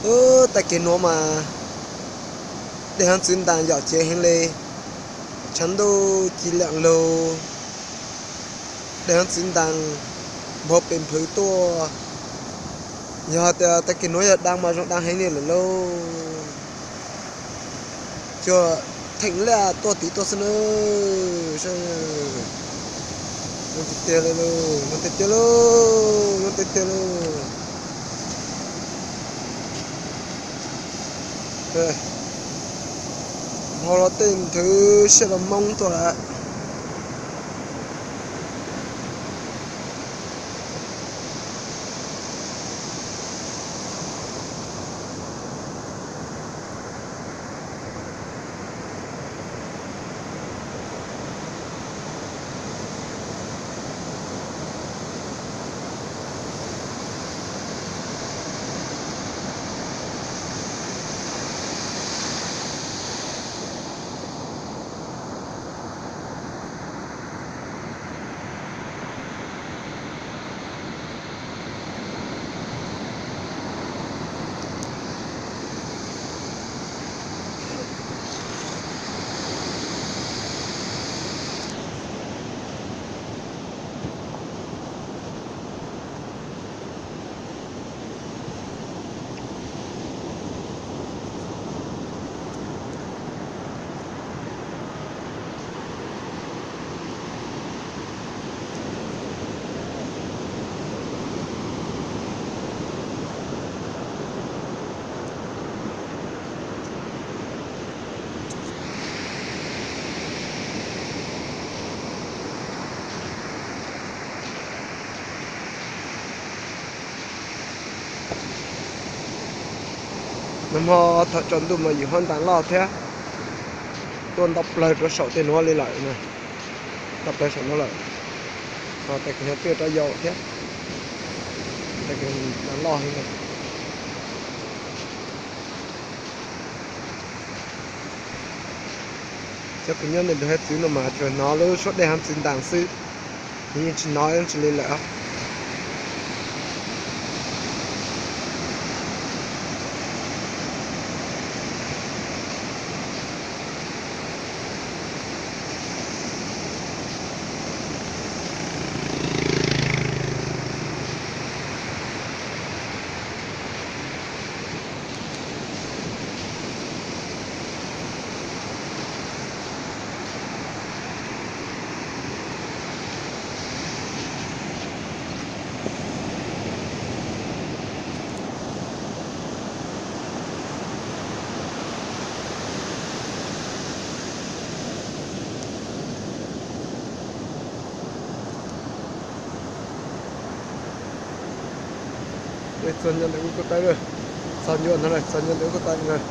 Tag kis nuav mas dej hab txwv ntaas yom ceev heev le, tshav ntuj ci liam lug, dej hab txwv ntaas npog pes nphwv tuaj. Yog hais tias tag kis nuav yog daan mas zoo daan heev li lawm lauj. Cuag theem laj tuaj tiv tuaj xwb na. Zoo tiag tiag li lauj, zoo tiag tiag lauj, zoo tiag tiag lauj. Nphau los tej nthwv siab los moob tuaj lawm. Nag hmo thaum tsaus ntuj mas yim hab ntaas loj thiab, tuaj nto plawg rau saum tej nuav li lawm, nto plawg saum nuav lawm. Ho tag kis no twb rov yau thiab, tag kis ntaas loj heev lawm. Cov kuv nyob ntawm ntug hiav txwv no mas tsuas hnov lub suab dej hab txwv ntaas xwb, yeej tsis hnov dlaab tsi li lawm. Txog nyob ntawm ub ko taw lawm, txog nyob ntawm ub ko taw lawm.